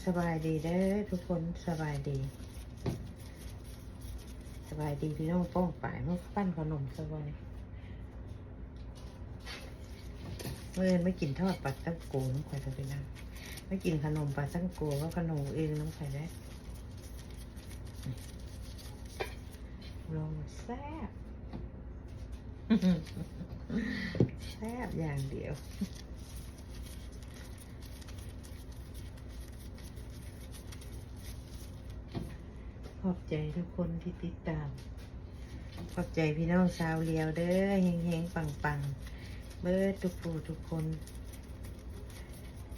ສະບາຍດີເດີທຸກຄົນ ສະບາຍດີ ສະບາຍດີພີ່ນ້ອງປ້ອງປາຍ. ມາປັ້ນຂະໜົມຊະບໍ່ນີ້? ມື້ອື່ນມາກິນທອດປາຕັງໂກນຳຂ້ອຍເດີພີ່ນ້ອງ. ມາກິນຂະໜົມປາຕັງໂກກັບຂະໜົມອື່ນນຳຂ້ອຍເດີ. ລອງແຊບ ແຊບຢ່າງດຽວ. ຂອບໃຈທຸກຄົນທີ່ຕິດຕາມ. ຂອບໃຈພີ່ນ້ອງຊາວລາວເດີ ເຮັງໆ ປັງໆ ເບິດທຸກຜູ້ທຸກຄົນ.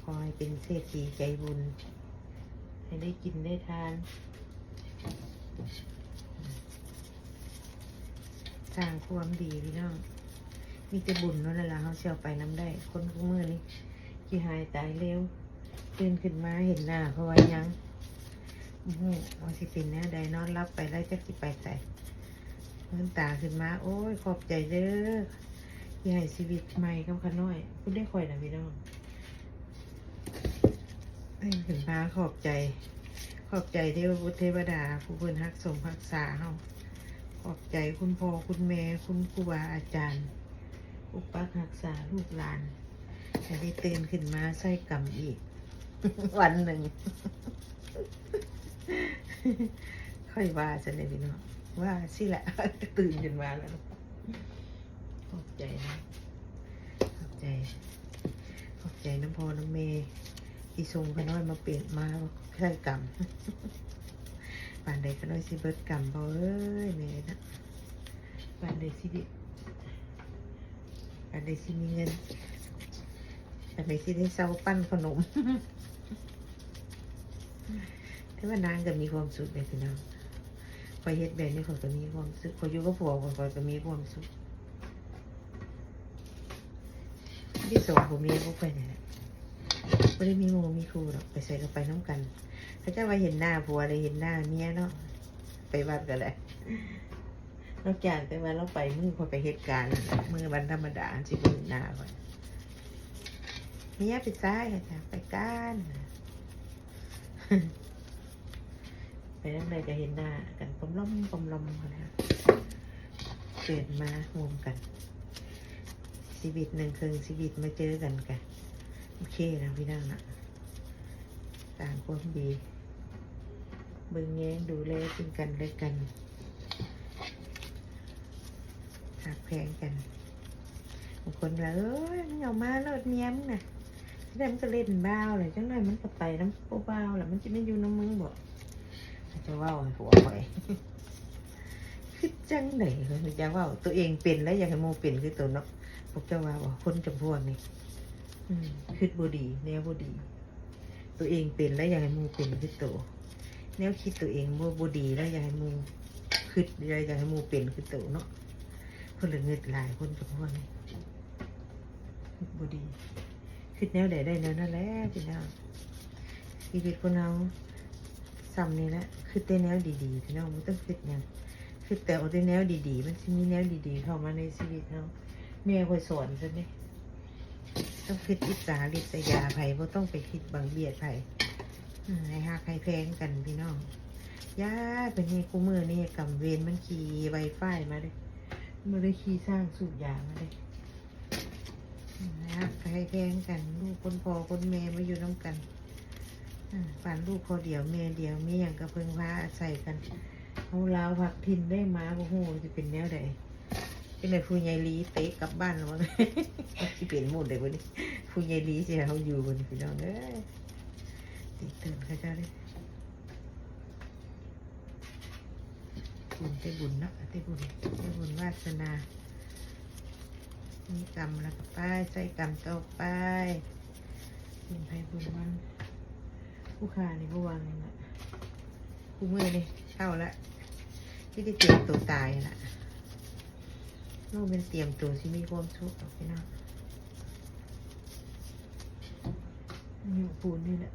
ຂໍໃຫ້ເປັນເສດຖີໃຈບຸນ ໃຫ້ໄດ້ກິນໄດ້ທານ. ສ້າງຄວາມດີພີ່ນ້ອງ ມີແຕ່ບຸນເທົ່ານັ້ນລະ ເຮົາຊິເອົາໄປນຳໄດ້. ຄົນຄູ່ມື້ນີ້ຂີ້ຮ້າຍຕາຍເລວ ຕື່ນຂຶ້ນມາເຫັນໜ້າເຂົາວ່າຫຍັງ ບໍ່ຮູ້ວ່າຊິເປັນແນວໃດ. ນອນຫຼັບໄປແລ້ວຈັກຊິໄປໃສ ລືມຕາຂຶ້ນມາ ໂອ້ຍ ຂອບໃຈເດີ ທີ່ໃຫ້ຊີວິດໃໝ່ກັບຂ້ານ້ອຍ. ພຸ້ນເດ້ຂ້ອຍນະພີ່ນ້ອງ ຕື່ນຂຶ້ນມາຂອບໃຈ ຂອບໃຈເທວະບຸດເທວະດາ ຜູ້ເພິ່ນຮັກສົມຮັກສາເຮົາ. ຂອບໃຈຄຸນພໍ່ຄຸນແມ່ ຄຸນຄູບາອາຈານ ປົກປັກຮັກສາລູກຫຼານ ໃຫ້ໄດ້ຕື່ນຂຶ້ນມາໃຊ້ກຳອີກວັນໜຶ່ງ. ຂ້ອຍວ່າຊັ້ນເດ້ພີ່ນ້ອງ ວ່າຊີ້ລະ ຕື່ນຂຶ້ນມາແລ້ວ. ຂອບໃຈນະ ຂອບໃຈ ຂອບໃຈນຳພໍ່ນຳແມ່ ທີ່ສົ່ງຂ້ານ້ອຍມາເປັນ ມາໃຊ້ກຳ. ປານໃດຂ້ານ້ອຍຊິເບິດກຳບໍ່ເອີຍ ແມ່ນະ? ປານໃດຊິໄດ້ ປານໃດຊິມີເງິນ ປານໃດຊິໄດ້ເຊົາປັ້ນຂະໜົມ. ແຕ່ວ່ານາງກໍມີຄວາມສຸກເດ້ພີ່ນ້ອງ. ຂ້ອຍເຮັດແບບນີ້ຂ້ອຍກໍມີຄວາມສຸກ ຂ້ອຍຢູ່ກັບຜົວຂ້ອຍ ຂ້ອຍກໍມີຄວາມສຸກ. ທີ່ສອງຜົວເມຍພວກຂ້ອຍນີ້ແຫຼະ ບໍ່ໄດ້ມີໝູ່ມີຄູ່ດອກ ໄປໃສກໍໄປນຳກັນ. ເຂົາເຈົ້າວ່າເຫັນໜ້າຜົວແລ້ວເຫັນໜ້າເມຍເນາະ ໄປວັດກໍໄດ້. ນອກຈາກແຕ່ວ່າລາວໄປມື້ຂ້ອຍໄປເຮັດການນັ້ນແຫຼະ ມື້ວັນທຳມະດາຊິບໍ່ເຫັນໜ້າຂ້ອຍ. ເມຍໄປໃສ? ເຂົາເຈົ້າໄປການ ໄປທາງໃດກໍເຫັນໜ້າກັນປອມລອມປອມລອມຫັ້ນແຫຼະ. ເກີດມາຮ່ວມກັນ ຊີວິດໜຶ່ງເຄິ່ງຊີວິດມາເຈີກັນກະໂອເຄແລ້ວພີ່ນ້ອງເນາະ. ສ້າງຄວາມດີ ເບິ່ງແຍງດູແລຊຶ່ງກັນແລະກັນ ຮັກແພງກັນ. ບາງຄົນວ່າ ເອີຍ ມຶງເອົາມາໂລດເມຍມຶງນະ ຈັກໜ້ອຍມັນກໍເຫຼັ້ນບ່າວແຫຼະ ຈັກໜ້ອຍມັນກໍໄປນຳຜູ້ບ່າວແຫຼະ ມັນຊິມາຢູ່ນຳມຶງບໍ? ເຂົາເຈົ້າເວົ້າໃຫ້ຜົວຂ້ອຍ ຄິດຈັ່ງໃດ ເຂົາເຈົ້າເວົ້າ ຕົວເອງເປັນແລ້ວຢາກໃຫ້ໝູ່ເປັນຄືໂຕເນາະ. ພວກເຈົ້າວ່າບໍ ຄົນຈຳພວກນີ້ ອືມ ຄິດບໍ່ດີ ແນວບໍ່ດີ. ຕົວເອງເປັນແລ້ວຢາກໃຫ້ໝູ່ເປັນຄືໂຕ ແນວຄິດຕົວເອງບໍ່ ບໍ່ດີແລ້ວຢາກໃຫ້ໝູ່ຄິດ ຢາກໃຫ້ໝູ່ເປັນຄືໂຕເນາະ. ເພິ່ນລະງຶດຫຼາຍ ຄົນຈຳພວກນີ້ ຄິດບໍ່ດີ ຄິດແນວໃດໄດ້ແນວນັ້ນແຫຼະພີ່ນ້ອງ. ຊີວິດຄົນເຮົາຊ່ຳນີ້ແຫຼະ ຄິດແຕ່ແນວດີໆ ພີ່ນ້ອງ ບໍ່ຕ້ອງຄິດຫຍັງ ຄິດແຕ່ເອົາແຕ່ແນວດີໆ ມັນຊິມີແນວດີໆເຂົ້າມາໃນຊີວິດເຮົາ. ແມ່ຂ້ອຍສອນຊັ້ນເດ້ ຕ້ອງຄິດອິດສາລິດສະຍາໃຜ ບໍ່ຕ້ອງໄປຄິດບັງບຽດໃຜ ອືມ ໃຫ້ຮັກໃຫ້ແພງກັນພີ່ນ້ອງ. ຢ່າໄປນີ້ ຄູ່ມື້ນີ້ກຳເວນມັນຂີ່ໄວຟາຍມາເດ້ ບໍ່ໄດ້ຂີ່ຊ້າງສູບຢາມາເດ້. ອືມ ໃຫ້ຮັກໃຫ້ແພງກັນ ລູກຄົນພໍ່ຄົນແມ່ມາຢູ່ນຳກັນ ອືມ ປານລູກພໍ່ດຽວແມ່ດຽວ ມີຫຍັງກໍເພິ່ງພາອາໄສກັນ. ເຮົາລາວພັດຖິ່ນໄດ້ມາ ບໍ່ຮູ້ຊິເປັນແນວໃດ. ຈັ່ງໃດຜູ້ໃຫຍ່ລີເຕະກັບບ້ານລະວະ ຊິເປັນໝູ່ໃດບໍ່ນີ້ ຜູ້ໃຫຍ່ລີຊິໃຫ້ເຮົາຢູ່ບໍ່ນີ້ ພີ່ນ້ອງເອີຍ. ຕິເຕີນເຂົາເຈົ້າເດ້ ບຸນແຕ່ບຸນເນາະ ແຕ່ບຸນ ແຕ່ບຸນວາສະໜາ ມີກຳແລ້ວກໍໄປໃຊ້ກຳຕໍ່ໄປ ບຸນໃຜບຸນມັນ. ຜູ້ຂ້ານີ້ບໍ່ວ່າຫຍັງລະ ຄູ່ມື້ນີ້ເຖົ້າລະ ມີແຕ່ຕຽມໂຕຕາຍລະ ບໍ່ແມ່ນຕຽມໂຕຊິມີຄວາມສຸກດອກພີ່ນ້ອງ. ອາຍຸປູນນີ້ແຫຼະ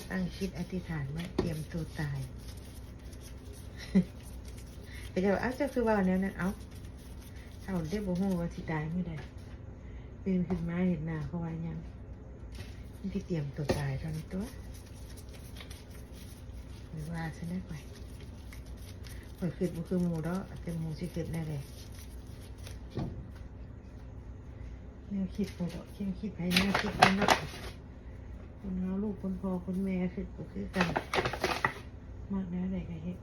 ຕັ້ງຈິດອະທິຖານໄວ້ ຕຽມໂຕຕາຍ. ເຂົາເຈົ້າວ່າ ເອົ້າ ເຈົ້າຄືເວົ້າແນວນັ້ນ? ເອົ້າ ເຖົ້າແລ້ວບໍ່ຮູ້ວ່າຊິຕາຍມື້ໃດ ຕື່ນຂຶ້ນມາເຫັນໜ້າເຂົາວ່າຫຍັງ. ທີ່ຕຽມຕົວຕາຍເທົ່ານັ້ນຕົວະ ຫຼືວ່າຊັ້ນໄດ໋ຂ້ອຍ ຂ້ອຍຄິດບໍ່ຄືໝູ່ດອກ ແຕ່ໝູ່ຊິຄິດແນວໃດ ແນວຄິດຂ້ອຍດອກ ແນວຄິດໃຜແນວຄິດມັນເນາະ ຄົນເຮົາລູກຄົນພໍ່ຄົນແມ່ຄິດບໍ່ຄືກັນ ມັກແນວໃດກໍເຮັດ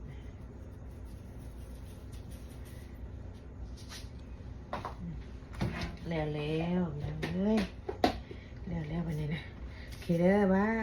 ແລ້ວແລ້ວ ພີ່ນ້ອງເອີຍ ແລ້ວແລ້ວບັດນີ້ນະ ໂອເຄເດີ ບາຍ